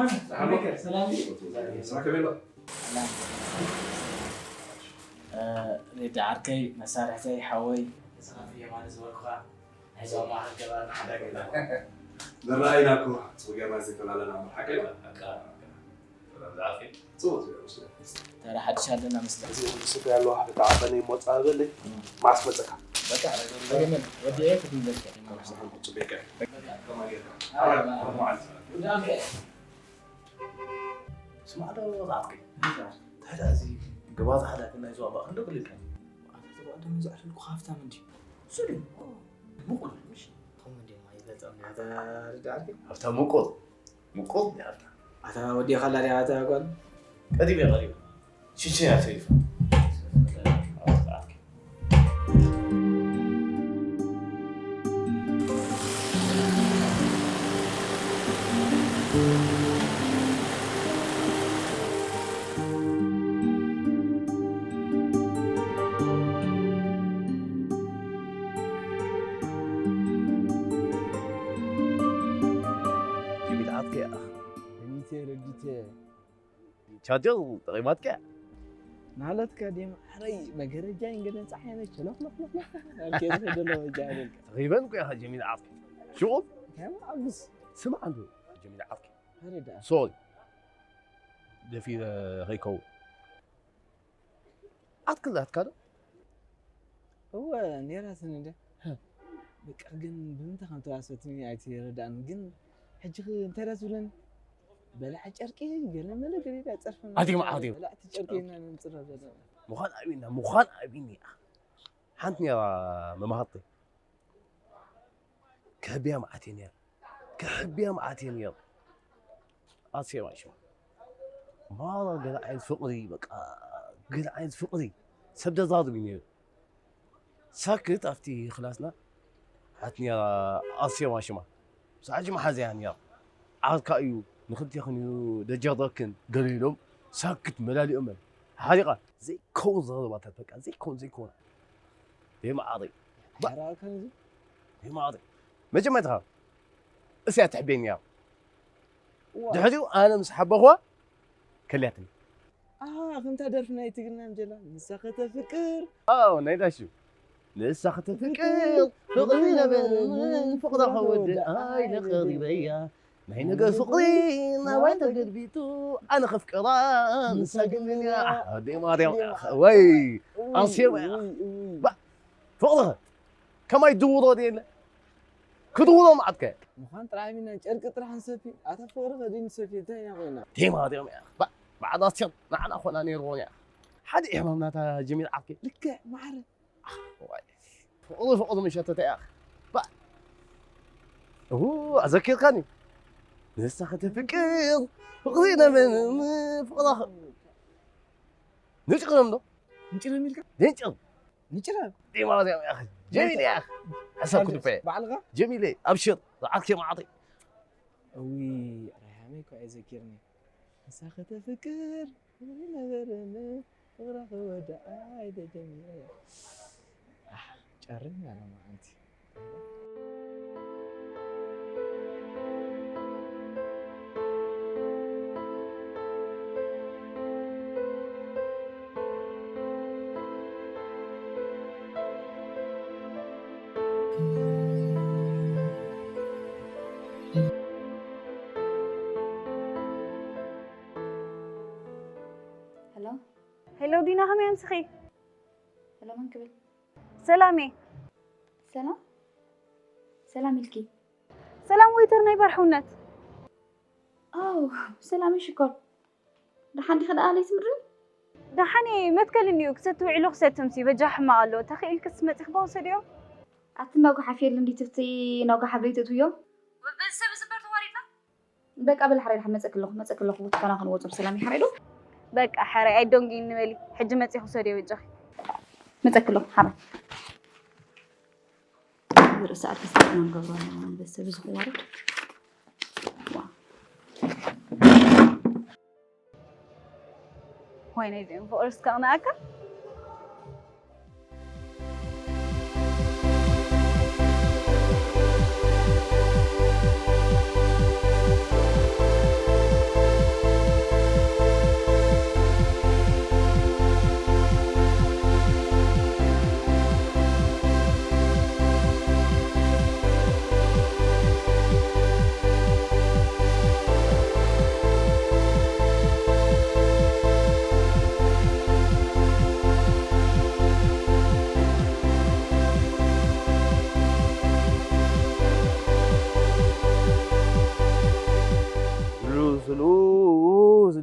ሰላም። ሰላም። ሰላም ከመይ ኣሎ? ሬዲ ዓርከይ፣ መሳርሕተይ፣ ሓወይ። ንስኻ የማነ ዝበልኩኻ፣ ሕዚ ኣብ ማእኸል ገባር ንሓዳ ገዛ። ንረኣይና እኮ፣ ጽቡቅ ጌርና ዘይፈላለና እሞ፣ ሓቀይ? ሓቀ፣ ሓቀ። ሰላም ዝዓርኪ? ጽቡቅ፣ ጽቡቅ፣ ጽቡቅ። ተራ ሓድሽ ኣለና መስለኒ። እዚ ስፍሪ ኣለዋ፣ እታ ዓቐነይ ሞጻ በለይ። እም። መዓስ መጸካ? በቃ፣ ረገመን፣ ወዲኤ ክትምለስ። ጽቡቅ ጌርካ። በቃ፣ ከማን ጌርካ? ኣረ፣ ኣረ፣ መዓልቲ። ስማዕ ዶ ዝዓርከይ? እንታይ ደኣ እዚ ገባዛ ሓዳግን ናይ ዞባ ባእኽን ዶ ክልልካ? ኣታ ተባዕዶ መዚ ዕድልኩ ሃብታም እንዲ። እሱ ድዩ? ምቑል፣ ምሽ? ከምኡ እንዲ ማይ ይፈልጦም ዶ ኣታ ርዳእ ዓርከይ? ሃብታም ምቑል። ምቑል ዶ ሃብታም? ኣታ ወዲእኻ ኣላ ዲኻ ኣታ ጓል? ቀዲመ፣ ቀዲመ። ሽሽያ ሰይፉ። ቻርጀር ተጠቒማትካ? ናለትካ ድየ ማዕረይ መገረጃ ይንገደን ጸሓይ ነች። ሎኽ፣ ሎኽ፣ ሎኽ፣ ሎኽ። ኣልኬ ዝኸደሎ ወጃ ይደልካ። ተኺበን እኮ ኢኻ ጀሚል ዓርኪ። ሽቑል? እንታይ ማዕጉስ? ስማዕ እንዶ ጀሚል ዓርኪ። ኣረ ደኣ። ሶሪ። ደፊረ ከይከውን። ኣትክልቲ ኣትካ ዶ? እወ፣ ነይራትኒ እንደ። በቃ ግን ብምንታይ ከም ተዋሰትኒ ኣይትረዳእን። ግን ሕጂ ኸ እንታይ ደኣ ትብለኒ? በላዕ ጨርቂ ገለ መለ ገለ ኢላ ጸርፈና። ኣቲ መዓት እዩ። በላዕቲ ጨርቂ ኢና ነንጽረር ዘለና። ምዃን ኣቢና፣ ምዃን ኣቢኒ። ሓንቲ ነይራ መማህርተይ። ከህብያ መዓት እየ ነይረ። ከህብያ መዓት እየ ነይረ። ኣስየማ ሽማ። ማራ ገለ ዓይነት ፍቕሪ፣ በቃ፣ ገለ ዓይነት ፍቕሪ። ሰብ ደዛርብ እዩ ነይሩ። ሳክት ኣብቲ ክላስና ሓት ነይራ ኣስየማ ሽማ። ሰዓት ሽማ ሓዘያ ነይራ። ዓርካ እዩ፣ ንኽልቴኽን እዩ ደጀርደርክን ገለ ኢሎም ሳክት መላሊኦም። ሓሪቓ። ዘይከውን ዘረባታት በቃ፣ ዘይከውን፣ ዘይከውን። ደይ መዓረይ። ባ- ሓራርካ እዚ? ደይ መዓረይ። መጀመርታ እስያ ትሕቤኒ እያ። እዋ። ድሕሪኡ ኣነ ምስ ሓበኽዋ ከልያትኒ። ኣሃ፣ ከምታ ደርፊ ናይ ትግርኛ እንጀላ፣ ንሳ ከተፍቅር። ኣዎ፣ ናይ ዳሹ። ንሳ ከተፍቅር፣ ፍቕሪ ነበረኒ፣ ፍቕራ ከወድእ፣ ኣይነ ኸሪበያ። ናይ ነገ ፍቕሪ ናባይ ተገልቢጡ፣ ኣነ ከፍቅራ፣ ንሳ ግን ንያ። ኣዴ ማርያም፣ ወይ፣ ኣስየም፣ እይ፣ እይ። ባ-፣ ፍቕሪ ኸ? ከማይ ድውሮ ድየለ? ክድውሮ መዓት ከ? ምዃን ጥራሕ ኣቢና ጨርቂ ጥራሕ ንሰፊ። ኣታ ፍቕሪ ከ ድዩ ንሰፊ? እንታይ ኢና ኮይና? ኣዴ ማርያም፣ ባ-፣ በዓል ኣስየም፣ ንዓና ኮና ነይርዎ እያ። ሓደ ሕማም ናታ ጀሚል ዓርኪ። ልክዕ፣ ማዕረ። ዋይ፣ ፍቕሪ፣ ፍቕሪ ምሸተተ እያ። ባ-፣ እሁ፣ ኣዘኪርካኒ። ንሳ ከተፍቅር፣ ፍቕሪ ነመን፣ ፍቕራ ኸ-፣ ንጭቕረም ዶ? ንጭረም ኢልካ? ንጭር። ንጭረም? ዲማ ዲማ፣ ጀሚል እያ። ሓሳብ ኩዱፈ። ባዕልኻ? ጀሚል፣ ኣብሽር፣ ዝዓርኪ መዓተይ። እዊ፣ ራያመይ እኮ ኣየዘኪርኒ። ንሳ ከተፍቅር፣ ፍቕሪ ነበረኒ፣ ፍቕራ ክወድኣ ኣይተጀምረ። ኣሕ፣ ጨርም ያለ መዓንቲ። ሄሎ። ሄሎ ዲና፣ ከመይ ኣምስኺ? ሄሎ፣ መን ክብል? ሰላም እየ። ሰላም? ሰላም ኢልኪ? ሰላም ወይተር ናይ ባር ሕውነት። ኣው፣ ሰላም ሽኮር። ደሓን ዲኺ ደኣ ለይቲ ምድሪ? ደሓን እየ፣ መትከል እኒኡ፣ ክሰቲ ውዒሉ ክሰቲ ምሲ፣ በጃ ሕማቕ ኣሎ። ተኽኢልክስ መፂኽባ ውሰድዮ? ኣቲ እናጓሓፍ የለ እንዲ ትፍቲ፣ እናጓሓፍ ዘይትእትውዮ? በዚ ሰብ እዚ እምበር ተዋሪድና? በቃ በል ሓራይ ደሓን መፀኪ ኣለኹ፣ መፀኪ ኣለኹ፣ ቡትካና ክንወፁ ብሰላም እዩ ሓራይ ዶ? በቃ ሓራይ ኣይዶንጊ ንበሊ፣ ሕጂ መፂኺ ውሰድዮ በጃኺ። መፀኪ ኣለኹ ሓራይ። ዝርእሲ ኣርቲስት ኢና ንገብሮ ኣለና፣ በዚ ሰብ እዚ ክዋረድ። ዋ። ወይኔ እዚኦም ፍቕሪ እስከ ቅንኣካ።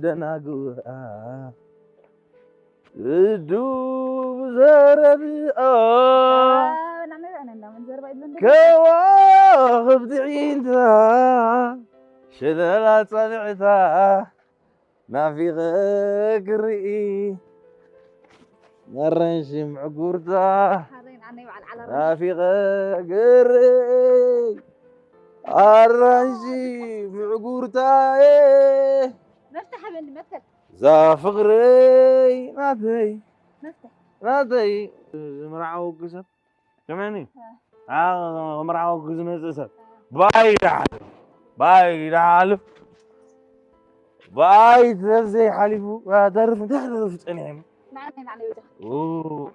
ደናግዋ እዱ ብዘረብኣ ከዋኽብቲ ዒንታ ሸለላ ጸብዕታ ናፊቐ ክርኢ ኣራንሺ ምዕጉርታ ናፊቐ ክርኢ ኣራንሺ ምዕጉርታየ መፍትሕ ሃበኒ መትከል እዛ ፍቕረይ ናተይ መፍትሕ ናተይ ዝምርዓወኩ ሰብ ከመኒ እ። ኣ መርዓወኩ ዝመፅእ ሰብ ባይ ይሓልፍ ባይ ይሓልፍ ባይ ተዘይ ሓሊፉ ተርፍ እንታይ ተርፍ ፀኒሐ ንዓይ ንዓይ ወጃ ኡ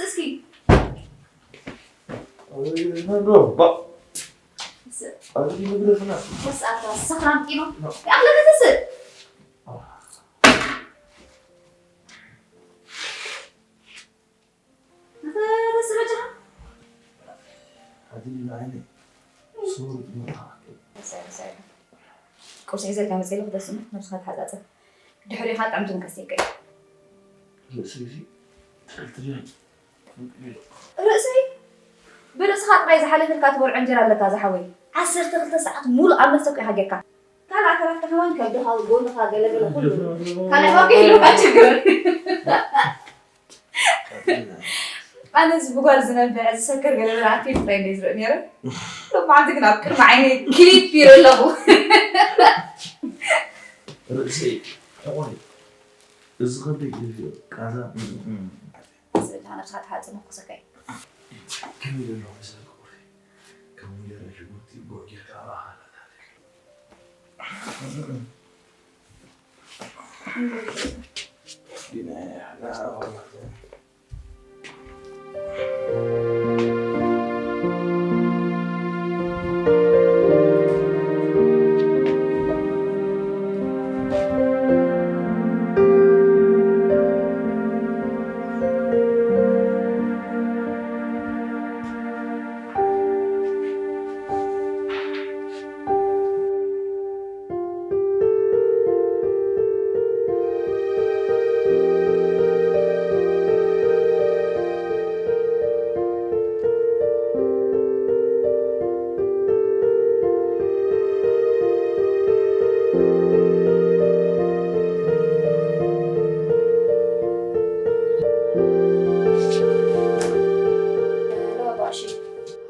እስኪ ሰክራም ጢኖ ያለ ተስእ ቁርሲ ሒዘልካ መፅእ ኣለኹ ደስ ነብስኻ ተሓፃፀብ ድሕሪኻ ጥዕምቲ ምከስየካ እዩ ርእሰይ ብርእስኻ ጥራይ ዝሓለፈልካ ትበልዖ እንጀራ ኣለካ ዝሓወይ ዓሰርተ ክልተ ሰዓት ሙሉእ ኣብ መፍተኩ ኢኻ ጌርካ ካልእ ኣካላትካ ከማን ከብድኻ ጎንኻ ገለገለ ኩሉ ካልእ ዋጋ የብሉካ ችግር ኣነስ ብጓል ዝነብዕ ዝሰክር ገለገለ ኣብ ፊልም ጥራይ እንደ ዝርኢ ነይረ ሎማዓንቲ ግን ኣብ ቅድሚ ዓይነይ ክሊፕ ይርኢ ኣለኹ ርእሰይ ሕቆይ እዚ ከብደይ ገፊኦ ቃዛ ስእልኻ ነብስኻ ትሓጽብ መኩሰካ እዩ ከመይ ዘሎ መሰል ቁሪ ከም ወይለረ ሽጉርቲ ጉዕ ጌርካ ኣባኻ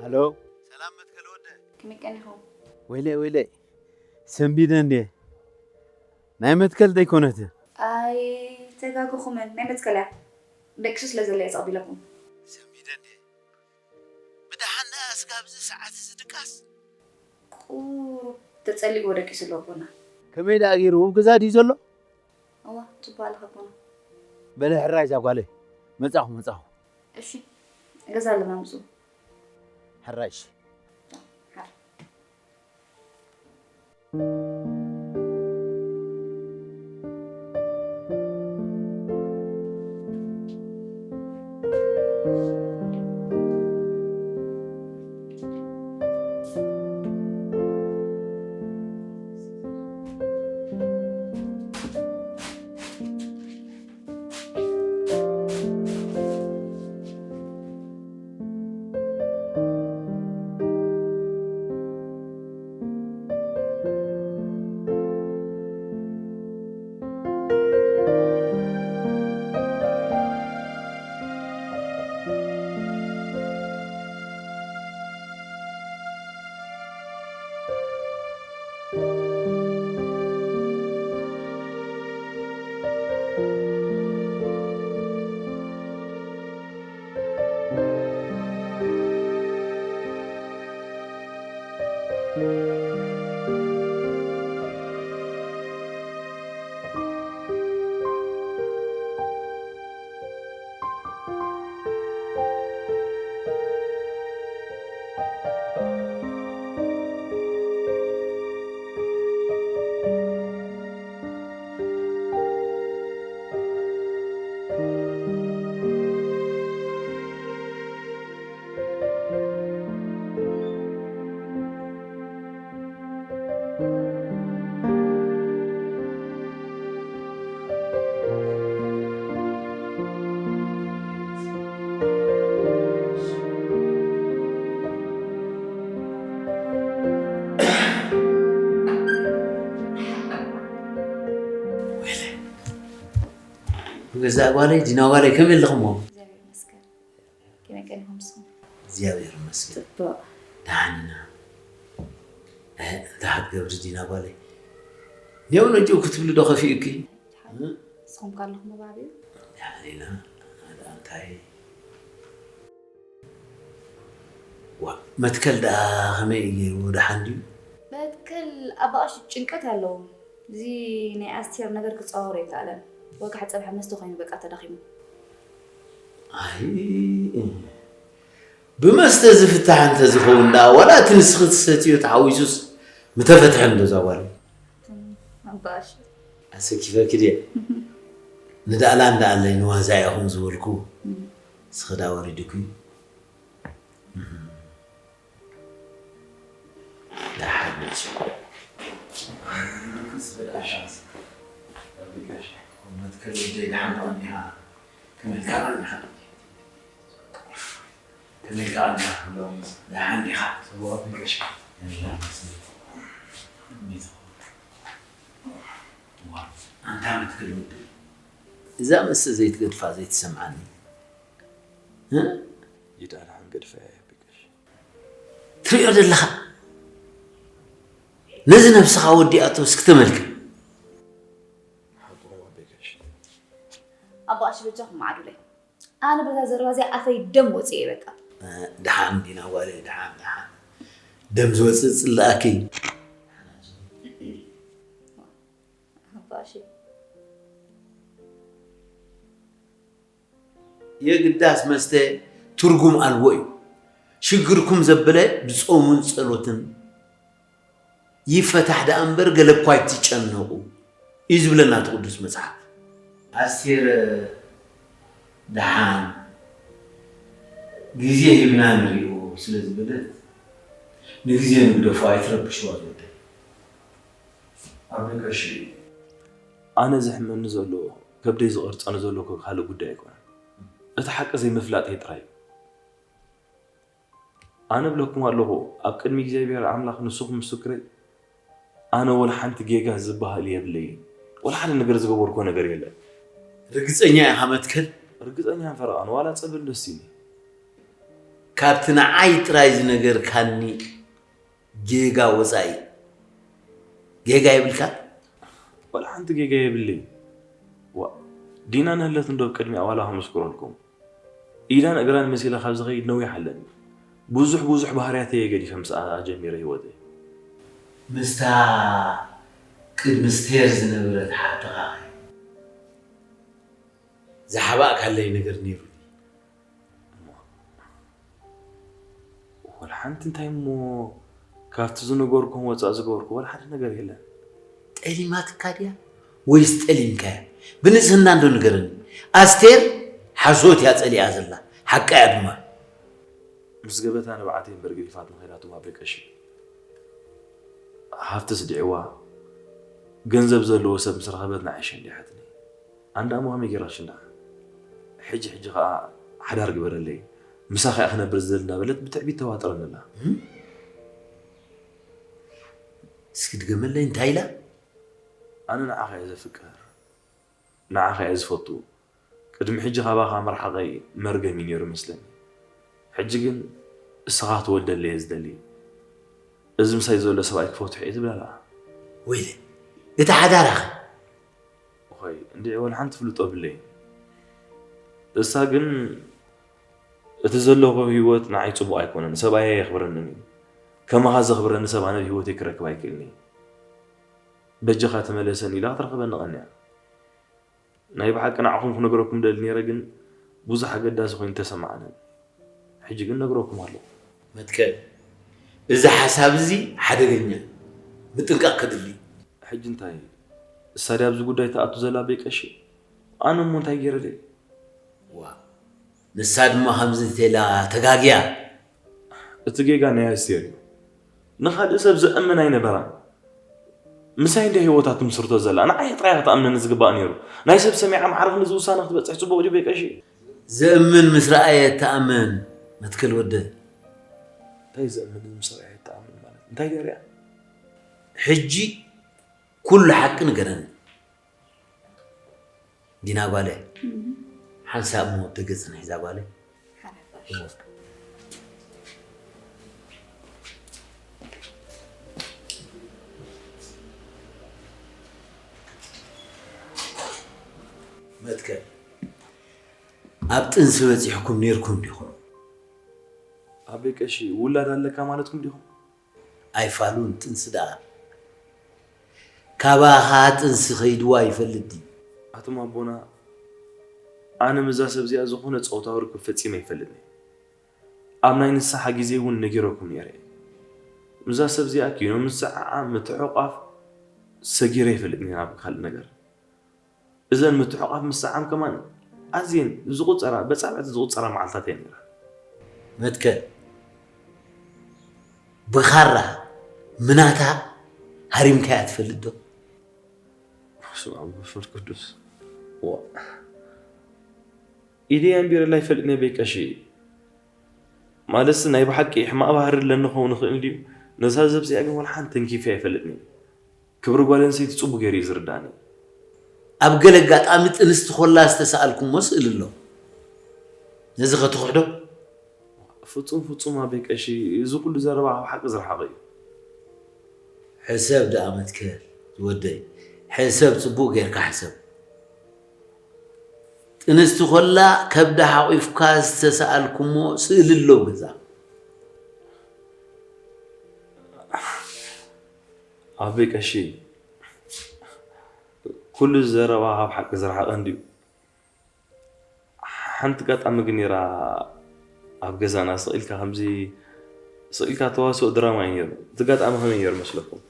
ሃሎ ሰላም መትከል ወደ ከመይ ቀኒኹም? ወይለይ ወይለይ ሰንቢደ እንድየ ናይ መትከል ደይኮነትን ኣይተጋገኹምን ናይ መትከል እያ ደቂሱ ስለ ዘሎ እየ ጸቕቢለኩም ሰንቢደ እንድየ ብደሓን ደኣ እስካብዚ ሰዓት እዚ ድቃስ ቁሩብ ተጸሊእዎ ደቂሱ ኣሎ ኣቦና ከመይ ደኣ ገይሩ ውብ ገዛ ድዩ ዘሎ እዋ ጽቡቕ ኣለኻ ኣቦና በለ ሕራይ እዛ ጓለይ መጻኹ መጻኹ እሺ ገዛ ኣለና ምስኡ ሕራይ እሺ ገዛ ጓለይ፣ ዲና ጓለይ፣ ከመይ ኣለኹም? እግዚኣብሔር ይመስገን። ከመይ ቀኒኹም ንስኹም? እግዚኣብሔር ይመስገን። ጽቡቕ። ደሓን ኢና። እ፣ እንታይ ክትገብሪ ዲና ጓለይ? ኔው ነጅው ክትብሊ ዶ ከፊኡኪ? ንስኹም ከ ኣለኹም ኣብ ኣብዩ? ደሓን ኢና። ኣንታ እንታይ? ዋ፣ መትከል ደኣ ከመይ እዩ ገይሩ? ደሓን ድዩ? መትከል ኣባኣሽ ጭንቀት ኣለዎም። እዚ ናይ ኣስቴር ነገር ክጸዋወር ኣይከኣለን። ወጋሕ ጸብሐ መስተ ኮይኑ በቃ ተዳኺሙ። ኣይ፣ ብመስተ ዝፍታሕ እንተዝኸውን ደኣ፣ ዋላ እቲ ንስኺ ትሰትዮ ተሓዊሱስ ምተፈትሐ እንዶ እዛ ጓል። ኣባኣሽ ኣሰኪፈኪ ድየ? ንዳእላ እንዳኣለይ ንዋዛ ኢኹም ዝበልኩ። እስኺ ዳ ወሪድኩ። ደሓን መጽኡ። መትከል ወደይ ደሓን ተቐኒኻ። ከመይ ኢልካ ቀኒኻ? ከመይ ኢልካ ቀኒኻ? ደሓን ዲኻ? ኣንታ መትከል ወደይ። እዛ መስተ ዘይትገድፋ ዘይትሰምዓኒ። እ? ይዳና ክንገድፈያ የብቅሽ። ትሪኦ ዘለኻ ነዚ ነብስኻ ወዲኣቶ እስኪ ተመልከት። ሓቁኹም ኣቤ ቀሺ። ኣባኣሽ በጃኹም መዓዱለይ። ኣነ በዛ ዘረባ እዚኣ ኣፈይ ደም ወፅየ በቃ። ደሓን ዲና ጓለይ፣ ደሓን፣ ደሓን። ደም ዝወፅእ ፅላኣኪ። ኣባኣሽ የግዳስ መስተ ትርጉም ኣልቦ እዩ። ሽግርኩም ዘበለ ብጾሙን ጸሎትን ይፈታሕ ደኣ እምበር ገለ እኳ ኣይትጨነቑ እዩ ዝብለና እቲ ቅዱስ መጽሓፍ። ኣስቴር ደሓን ግዜ ሂብና ንሪኦ ስለ ዝበለት ንግዜ ንግደፎ ኣይትረብሽዋ ዝወደይ። ኣቤ ቀሺ ኣነ ዘሕመኒ ዘሎ ከብደይ ዝቐርጸኒ ዘሎ እኮ ካልእ ጉዳይ ኣይኮነን። እቲ ሓቂ ዘይምፍላጠይ ጥራይ እዩ። ኣነ እብለኩም ኣለኹ ኣብ ቅድሚ እግዚኣብሔር ኣምላኽ ንስኹም ምስክረይ ኣነ ወላ ሓንቲ ጌጋ ዝበሃል የብለይን። ወላ ሓደ ነገር ዝገበርኮ ነገር የለን። ርግጸኛ ኢኻ መትከል? ርግጸኛ ፈረቓን ዋላ ጸብል ደስ ኢኒ። ካብቲ ንዓይ ጥራይ ዝነገርካኒ ጌጋ ወጻኢ ጌጋ የብልካ? ዋላ ሓንቲ ጌጋ የብለይን። ዋ ዲና ነህለት እንዶ ቅድሚኣ ዋላ ክምስክረልኩም ኢዳን እግራን መሲለ ካብ ዝኸይድ ነዊሕ ኣለኒ። ብዙሕ ብዙሕ ባህርያተይ እየ ገዲፈ ምስኣ ጀሚረ ህይወተይ። ምስታ ቅድሚ ስቴር ዝነበረት ሓብትኻ ኸ ዝሓባእካለይ ነገር ነይሩ ድዩ? ወላ ሓንቲ እንታይ እሞ ካብቲ ዝነገርኩም ወፃእ ዝገበርኩ ወላ ሓደ ነገር የለን። ጠሊማትካ ድያ ወይስ ጠሊምካያ? ብንፅህና እንዶ ንገረኒ። ኣስቴር ሓሶት እያ ፀሊኣ ዘላ፣ ሓቃ እያ ድማ። ምስ ገበታ ንብዓተይ እምበር ገዲፋትኒ ከይዳቶም ኣቦይ ቀሺ። ሃፍቲ ስዲዕዋ ገንዘብ ዘለዎ ሰብ ምስ ረኸበት ንዓይ ሸንዲሓትኒ። ኣንዳ እሞ ከመይ ጌራ ሽንዳ? ሕጂ ሕጂ ኸኣ ሓዳር ግበረለይ፣ ምሳኺ እያ ክነብር ዝደሊ እንዳበለት ብትዕቢት ተዋጥረኒ ኣላ። እስኪ ድገመለይ እንታይ ኢላ? ኣነ ንዓኻ እየ ዘፍቅር፣ ንዓኻ እየ ዝፈቱ። ቅድሚ ሕጂ ካባኻ ምርሓቐይ መርገም እዩ ነይሩ መስለኒ። ሕጂ ግን እስኻ ክትወልደለይ እየ ዝደሊ። እዚ ምሳይ ዘሎ ሰብኣይ ክፈትሖ እየ ትብል ኣላ። ወይለ እቲ ሓዳራኸ? ኾይ እንድዒ ወላ ሓንቲ ፍልጦ ብለይ። እሳ ግን እቲ ዘለኹ ህይወት ንዓይ ጽቡቕ ኣይኮነን፣ ሰብኣይ ኣየኽብረንን እዩ። ከማኻ ዘኽብረኒ ሰብ ኣነ ኣብ ህይወተይ ክረክብ ኣይክእልን እየ። በጃኻ ተመለሰኒ ኢላ ክትረኽበኒ ቀንያ። ናይ ብሓቂ ንዓኹም ክነግረኩም ደሊ ነይረ ግን ብዙሕ ኣገዳሲ ኮይኑ ተሰማዓንን። ሕጂ ግን ነግረኩም ኣለኹ። መትከል፣ እዚ ሓሳብ እዚ ሓደገኛ እዩ። ምጥንቃቕ ከድሊ እዩ። ሕጂ እንታይ እሳ ድያ ኣብዚ ጉዳይ ትኣቱ ዘላ ኣቦይ ቀሺ? ኣነ እሞ እንታይ ገይረ ድየ? ዋእ ንሳ ድማ ከምዚ ተላ ተጋግያ። እቲ ጌጋ ናይ ኣስቴር እዩ። ንኻልእ ሰብ ዘእምን ኣይነበራን። ምሳይ እንድያ ህይወታ ትምስርቶ ዘላ። ንዓይ ጥራይ እያ ክትኣምነኒ ዝግባእ ነይሩ። ናይ ሰብ ሰሚዓ ማዕረ ክንድዚ ውሳነ ክትበጽሕ ጽቡቕ ድዩ ኣቦይ ቀሺ? ዘእምን ምስ ረኣየ እተኣመን መትከል ወደይ። እንታይ ዘእምን ምስ ረኣየ እተኣመን ማለት እንታይ ገይሩ እያ? ሕጂ ኩሉ ሓቂ ንገረኒ። ዲና ጓለ፣ ሓንሳብ እሞ ደገ ጽንሕ እዛ ጓለ። መትከል፣ ኣብ ጥንሲ በጺሕኩም ኔርኩም ዲኹም? ኣቤ ቀሺ፣ ውላድ ኣለካ ማለትኩም ዲኹም? ኣይፋሉን ጥንሲ ደኣ። ካባኻ ጥንሲ ከይድዋ ይፈልጥ ድዩ? ኣቱም ኣቦና፣ ኣነ ምስዛ ሰብ እዚኣ ዝኾነ ጾታዊ ርክብ ፈጺመ ኣይፈልጥን እየ። ኣብ ናይ ንስሓ ግዜ እውን ነጊረኩም ነይረ እየ። ምስዛ ሰብ እዚኣ ኪኖ ምስዓዓም፣ ምትሕቋፍ ሰጊረ ኣይፈልጥን እየ ናብ ካልእ ነገር። እዘን ምትሕቋፍ ምስዓም ከማን ኣዝየን ዝቑጸራ፣ በጻብዕቲ ዝቑጸራ መዓልታት እየን ነይራ። መትከል፣ ብኻራ ምናታ ሃሪምካያ ትፈልጥ ዶ? በስመ ኣብ ወመንፈስ ቅዱስ። ዋ። ኢደይ ኣንቢረላ ኣይፈልጥን እየ በይ ቀሺ። ማለትስ ናይ ብሓቂ ሕማቕ ባህሪ ኣለኒ ክኸውን ይኽእል ድዩ? ነዛ ዘብዚኣ ግን ወላ ሓንቲ ተንኪፈ ኣይፈልጥን እየ። ክብሪ ጓል ኣንስተይቲ ጽቡቕ ገይሩ እዩ ዝርዳእኒ። ኣብ ገለ ኣጋጣሚ ጥንስቲ ኮላ ዝተሰኣልኩሞ ስእሊ ኣሎ። ነዚ ከ ትኽሕዶ? ፍጹም፣ ፍጹም ኣቤ ቀሺ፣ እዚ ኩሉ ዘረባ ካብ ሓቂ ዝረሓቐ እዩ። ሕሰብ ደኣ መትከል ዝወደይ፣ ሕሰብ፣ ጽቡቕ ጌርካ ሕሰብ። ጥንስቲ ኮላ ከብዳ ሓቑፍካ ዝተሰኣልኩሞ ስእሊ ኣሎ ኣብ ገዛ። ኣቤ ቀሺ፣ ኩሉ ዘረባ ካብ ሓቂ ዝረሓቐ እንድዩ። ሓንቲ ኣጋጣሚ ግን ነይራ ኣብ ገዛና ስቕ ኢልካ ከምዚ ስቕ ኢልካ ተዋስኦ ድራማ እዩ ነይሩ። እቲ ኣጋጣሚ ከመይ ነይሩ መስለኩም?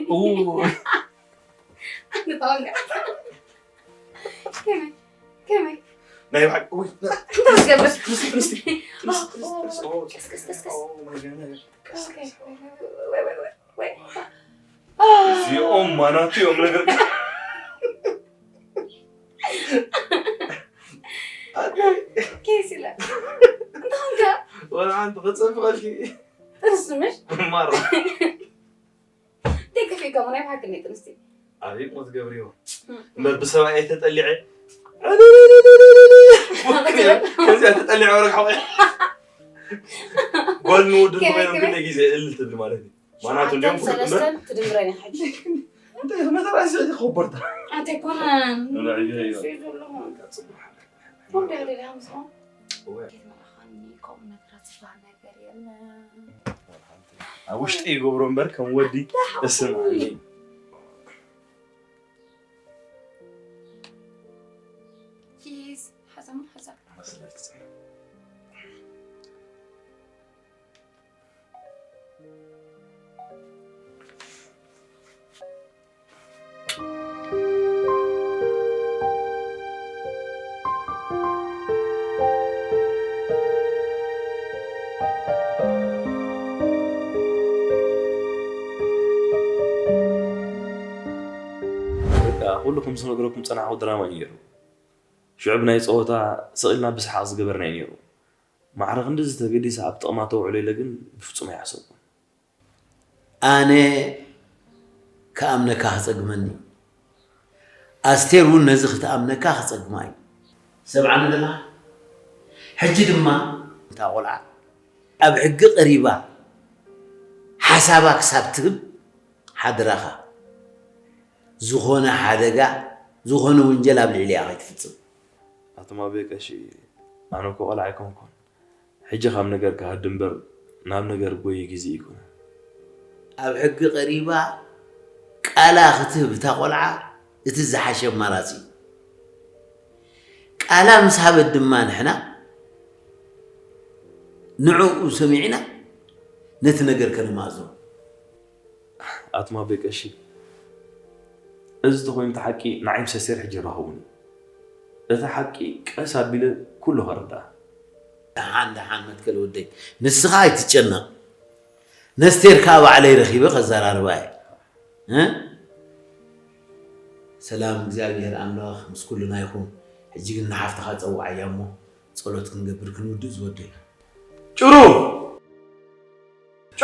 ኡ። ኣነ ተዋንጋ። ከመይ? ከመይ? ናይ ብሓቂ፣ ውይ፣ እንታይ ትገብር? ጥንስቲ፣ ጥንስቲ፣ ጥንስቲ፣ ጥንስቲ፣ ጥንስቲ፣ ኦ፣ ቀስ፣ ቀስ፣ ቀስ፣ ቀስ። ኦ፣ ማይ ጋድ፣ ማይ ጋድ። ቀስ፣ ኦኬ፣ ቀስ። ወይ፣ ወይ፣ ወይ፣ ወይ፣ ወይ። እዚኦም ማናቱ እዮም ነገር። ኬስ ኢለ። እንታይ ኾንካ? ወላ ሓንቲ ክጸብቐልኪ። ጥንስቲ ምሽ? ማራ። ደገፊ እኮ ናይ ብሓቂ ናይ ጥንስቲ። ኣቤት ሞት ገብርዮ። እም። እምበር ብሰብኣይ ተጠሊዐ። ከዚኣ ተጠሊዐ ወረግ ሓወይ። ጓል ንወዲ ከመይ፣ ዝኾይኖም ከመይ? ክንደይ ግዜ እልል ትብል ማለት እዩ። ማናቱ ሸውዓተን እንዲኦም ክልተ ሰለስተን እምበር? ትድምረን እያ ሕጂ። እንታይ መተራእሲ እቲ ኮበርታ? ኣንተ ኣይኮነን። ንልዕሊ እዩ። እሱ እዩ ዘለኹ። ጽቡቕ ሓቂ። ወደ ወደ ዳምሶ። እወ። ከይትመርዓኻኒ ከምኡ ነገራት ዝበሃል ነገር የለን። ኣብ ውሽጢ ይገብሮ እምበር ከም ወዲ ደሓን እስምዓኒ። ኪስ፣ ሓዘም፣ ሓዘም። መስለኪ ጽናሕ። በቃ፣ ኩሉ ከም ዝነግረኩም ዝጸናሕኩ ድራማ እዩ ነይሩ። ሽዑ ብናይ ጸወታ ስቕ ኢልና ብሰሓቕ ዝገበርናዮ ነይሩ። ማዕረ ክንድዚ ተገዲሳ ኣብ ጥቕማ ተውዕሎ ኢለ ግን ብፍጹም ኣይሓሰብኩን። ኣነ ክኣምነካ ክጸግመኒ እዩ። ኣስቴር እውን ነዚ ክትኣምነካ ክጸግማ እዩ። ሰምዓኒ ኣለኻ? ሕጂ ድማ እታ ቖልዓ ኣብ ሕጊ ቀሪባ ሓሳባ ክሳብ ትህብ ሓደራኻ ዝኾነ ሓደጋ፣ ዝኾነ ወንጀል ኣብ ልዕሊኣ ከይትፍጽም። ኣቶ ማቤ ቀሺ፣ ኣነ እኮ ቆልዓ ኣይኮንኩን። ሕጂ ካብ ነገር ክሃድም እምበር ናብ ነገር ጎይ ግዜ ኣይኮነን። ኣብ ሕጊ ቀሪባ ቃላ ክትህብ እታ ቆልዓ እቲ ዝሓሸ ኣማራጺ እዩ። ቃላ ምስ ሃበት ድማ ንሕና ንዕኡ ሰሚዕና ነቲ ነገር ከነማእዝኖ። ኣቶ ማቤ ቀሺ፣ እዚ ተኾይኑ እቲ ሓቂ ንዓይ ምስ ኣስቴር ሕጂ ይራኸቡኒ። እቲ ሓቂ ቀስ ኣቢለ ኩሉ ከረድኣ። ደሓን፣ ደሓን መትከል ወደይ፣ ንስኻ ኣይትጨነቕ። ነስቴር ከኣ ባዕለይ ረኺበ ከዘራርባ እየ። እ? ሰላም እግዚኣብሔር ኣምላኽ ምስ ኩልና ይኹን። ሕጂ ግን ንሓፍትኻ ጸውዓያ እሞ ጸሎት ክንገብር ክንውድእ ዝወደይ። ጭሩ! ጩ!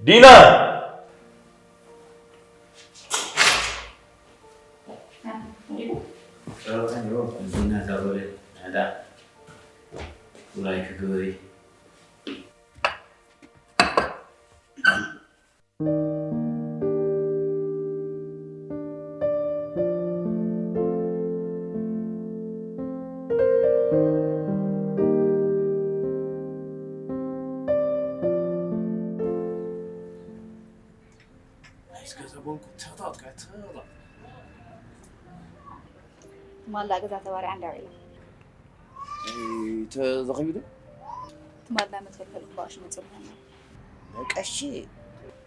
ዲና! ዲና ዛጎለ ናዳ ውላይ ክግበሪ። ናይስ ገዛ ቦንኩ ተጣጥቃ ተጣጥ። ትማላ ገዛ ተባሪዓ እንዳው ኢላ። ተዘኺቡ ዶ? ትማል ናይ መትከል ከልኩ ባሽ መጽእ። ቀሺ።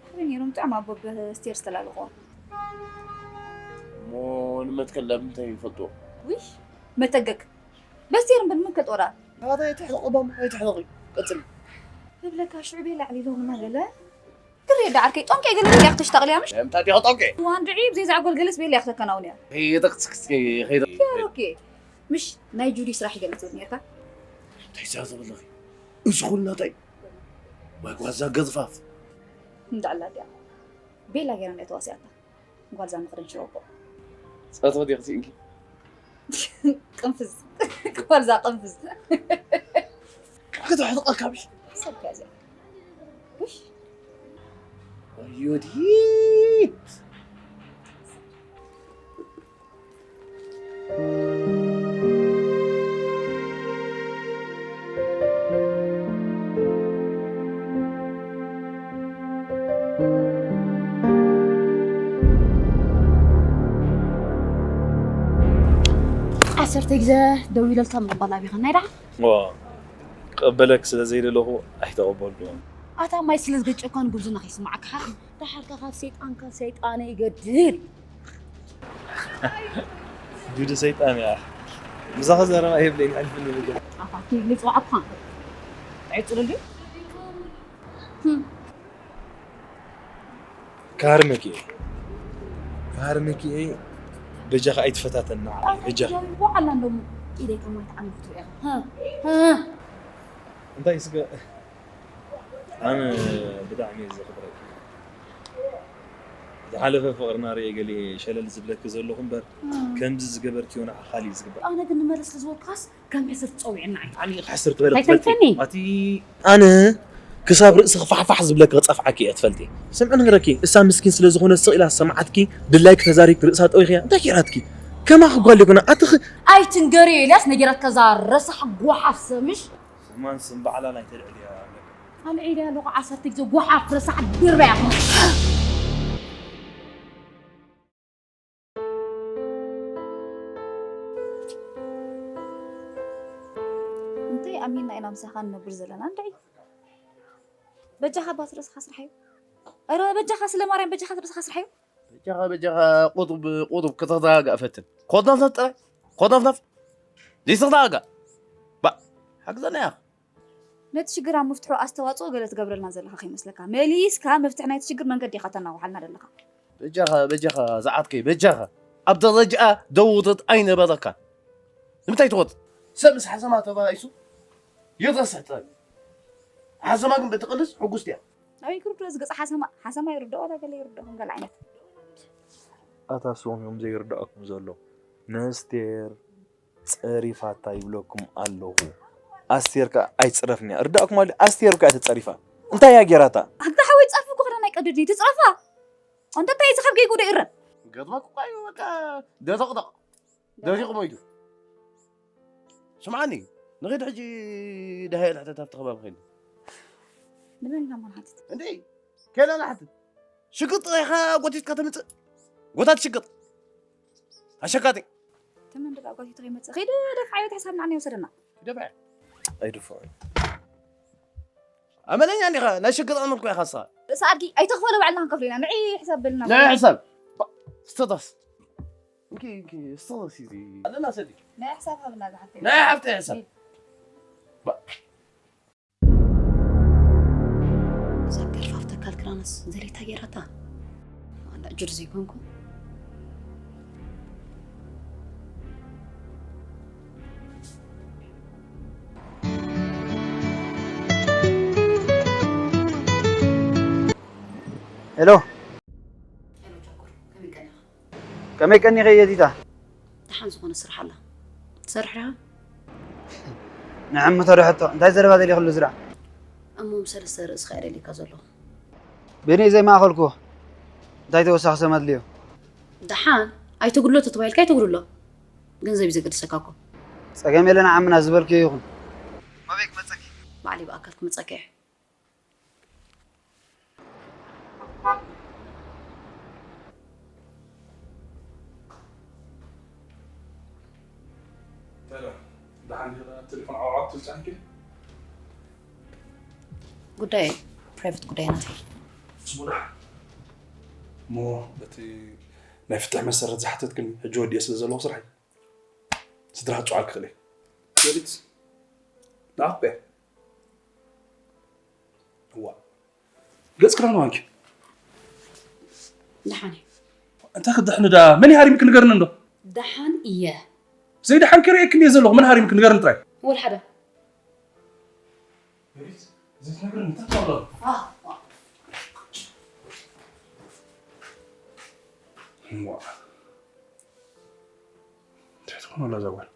ከመይ ነይሮም ጥዑም ኣቦ ብስቴር ዝተላልቆ። እሞ ንመትከል ላብ ምንታይ ይፈልጥዎ? ውይ፣ መተገግ። በስቴር እምበር መትከል ጦራ። ኣታ ኣይትሕለቂ ባም፣ ኣይትሕለቂ። ቀጽሊ። እብለካ ሽዑ ቤላ ዕሊሎምና ገለ። ትሪኦ ዶ ዓርከይ፣ ጦንቄ ገለ ኢያ ክትሽታቕልያ ምሽ? እንታይ ዲኻ ጦንቄ? ዋን ድዒ ብዘይ ዛዕጎል ገለስ ቤላ ኢያ ክተከናውንያ። ከይተቅስክስኪ፣ ከይተ- ኦኬ። ምሽ ናይ ጁዲ ስራሕ ይገልጽ ነርካ? እንታይ እዛ ዘለኺ? እዚ ኩሉ ናታይ? ዋይ ጓዛ ገዝፋፍ። እንዳዕላ ድያ። ቤላ ገይራ እንድያ ተዋሲኣታ። ጓልዛ ምኽርን ሽሮቦ። ጸርፊ ዲኺ ስኢንኪ? ቅንፍዝ። ጓልዛ ቅንፍዝ። ክትሕልቐካ ብሽ። ሰብ ከዚኣ። ውሽ። ዮዲት። ዓሰርተ ግዜ ደዊለልካ ምቕባል ኣቢኻ ናይ ደኣ? ዋ፣ ክቕበለክ ስለ ዘይደለኹ ኣይተቐበልኩን። ኣታ ማይ ስለ ዝገጨካን ጉብዝና ከይስማዓካ ሓ-፣ ደሓርካ ካብ ሰይጣንካ ሰይጣነ ይገድል። ጁዲ ሰይጣን እያ። ምሳኺ ዘረባ የብለይን፣ ኣሕልፍኒ ብገ-። ኣታ፣ ኪ-፣ ልጽዋዕኳ። ዕጽርልዩ? ህም። ካርምኪ እየ። ካርምኪ እየ። በጃኻ ኣይትፈታተና፣ በጃኻ። ዋዓላ እንደሞ ኢደይ ከማይ ተዓሚኹ ትሪኦ ኢኻ። ህ፣ ህ። እንታይ ስገ-፣ ኣነ ብጣዕሚ እየ ዘኽብረኪ። ዝሓለፈ ፍቕርና ርእየ ገሊኤ ሸለል ዝብለኪ ዘለኹ እምበር፣ እም። ከምዚ ዝገበርክዮ ንዓ ካሊእ ዝግበር። ኣነ ግን ንመለስ ስለ ዝበልኩኻስ ከም ሕስር ትጸውዕና ዓይኒ። ዓሊ ሕስር ትበለ ኣይተንተኒ። ትፈልጢ። ኣቲ ኣነ ክሳብ ርእስኺ ፋሕፋሕ ዝብለኪ ክጸፍዓኪ እየ ትፈልጢ። ስምዒ ንገረኪ፣ እሳ ምስኪን ስለ ዝኾነት ስቕ ኢላ ዝሰምዓትኪ፣ ድላይኪ ተዛሪብኪ ርእሳ ጠዊኽያ፣ እንታይ ጌራትኪ? ከማኺ ጓል ይኮና፣ ኣትኺ ኣይትንገሪ ኤልያስ፣ ነጊራትካ እዛ ረሳሕ ጓሓፍ ሰምሽ። ስማን ስም ባዕላ ናይ ተልዕልያ ኣለካ። ኣልዒልያ ኣለኹ ዓሰርተ ግዜ ጓሓፍ ረሳሕ ድርባይ ኣኹ። እንታይ ኣሚንና ኢና ምሳኻ ንነብር ዘለና እንድዒ? በጃኻ ባት ርእስኻ ስርሓዩ። ኧረ በጃኻ ስለ ማርያም በጃኻ ርእስኻ ስርሓዩ። በጃኻ፣ በጃኻ ቁጡብ፣ ቁጡብ ከተረጋጋእ ፈትን። ኮትነፍነፍ ጥራይ፣ ኮትነፍነፍ። ዘይተረጋጋእ። ባ፣ ሓግዘና ኢኻ። ነቲ ሽግር ኣብ ምፍትሑ ኣስተዋጽኦ ገለ ትገብረልና ዘለኻ ከይመስለካ። መሊስካ መፍትሒ ናይቲ ሽግር መንገዲ ኢኻ ተናውሓልና ዘለኻ። በጃኻ፣ በጃኻ ዝዓርከይ፣ በጃኻ። ኣብ ደረጃኣ ደውተት ኣይነበረካን። ንምንታይ ትወጥ? ሰብ ምስ ሓሰማ ተባኢሱ ይረስሕ ጥራይ። ሓሰማ ግን ብትቕልስ ሕጉስቲ እያ። ኣበይ ክርድኦ እዚ ገጽ ሓሰማ? ሓሰማ ይርድኦ ዋላ ገለ ይርድኦ ከም ገለ ዓይነት። ኣታ ስኹም እዮም ዘይርድኣኩም ዘሎ። ነስቴር ጸሪፋታ ይብለኩም ኣለኹ። ኣስቴር ከኣ ኣይትጽረፍን እያ። ርዳእኩም ኣሎ፣ ኣስቴር እኮ እያ ተጸሪፋ። እንታይ እያ ጌራታ? ኣንታ ሓወይ ጸርፊ እኮ ክዳን ኣይቀድድን እዩ፣ ትጽረፋ። ኣንታ እንታይ እዚ ካብ ገይጉ ዶ ይረን? ገጥመኩ እኮ እዩ፣ በቃ ደጠቕጠቕ። ደሪቑ ሞይቱ። ስምዓኒ፣ ንኺድ ሕጂ ደሃየ ንሕተት ኣብቲ ከባቢ ኸይዱ። ንመን ኢና እሞ ንሓትት? እንዴ፣ ከይና ንሓትት። ሽግጥ ጥራይ ኢኻ ጎቲትካ ተምጽእ። ጎታት ሽግጥ። ኣሸካቲ። ተመን ደኣ ጓቲቱ ከይመጽእ። ኺድ ደፍዓዮ፣ እቲ ሕሳብ ንዓና ይወሰደና። ደፍዐ። ኣይድፍዖን። ኣመለኛ እንዲኻ፣ ናይ ሽግጥ ኣመልኩ ኢኻ ንስኻ። ርእሲ ኣድጊ፣ ኣይትኽፈሎ፣ ባዕልና ክንከፍሎ ኢና። ንዒ ሕሳብ በልና። ናይ ሕሳብ። ባ-፣ ስተታስ። እንኪ፣ እንኪ፣ ስተታስ እዚ። ኣለና ሰዲ። ናይ ሕሳብ ሃብና ዝሓፍተይ። ናይ ሓፍተይ ሕሳብ። ባ-፣ እዛ ገርፋፍ ተካል ክራንስ ዘሌታ ጌራታ። ኣነ ጅር ዘይኮንኩ። ሄሎ። ሄሎ ጃኩር፣ ከመይ ቀኒኻ? ከመይ ቀኒኺ የዲታ? ደሓን ዝኾነ ስራሕ ኣላ። ትሰርሕ ዲኻ? ንዕምቶ ዶ ሕቶ? እንታይ ዘረባ ደልዩ ኩሉ ዝረኣ? እሞ ምስ ሰለስተ ርእስኻ እየ ደልየካ ዘለኹ። ቤኒ ዘይማእኸልኩ እንታይ ተወሳኺ ሰብ ኣድልዮ? ደሓን ኣይትጉድሎ ተተባሂልካ ኣይትጉድሎ። ገንዘብ እዩ ዘገድሰካ እኮ። ጸገም የለን ዓምና ዝበልክዮ ይኹን። መበይ ክመጸኪ? ባዕለይ ብኣካል ክመጸካ እየ። ደሓን ዲኻ? ቴሌፎን ዓው ዓው ትብል ጸኒሕኪ? ጉዳይ ፕራይቬት ጉዳይ ናተይ። ጽቡቕ ደሓን። እሞ በቲ ናይ ፍትሕ መሰረት ዝሓተትክን ሕጂ ወዲኤ ስለ ዘለኹ ስራሐይ። ስድራ ክጽዋዓል ክኽእል እየ። ወዲት ንኣኽበ እዋ ገጽ ክዳን ዋንኪ ደሓን እዩ። እንታይ ክድሕን ዳ መን ሃሪምክ ንገርኒ እንዶ። ደሓን እየ። ዘይደሓን ክርእየክን እየ ዘለኹ መን ሃሪምክ ንገርኒ ጥራይ። ወላ ሓደ። ዘይትነግርኒ እንታይ ትብሎ? እዋ እንታይ ትኾን ወላ እዛ ጓል።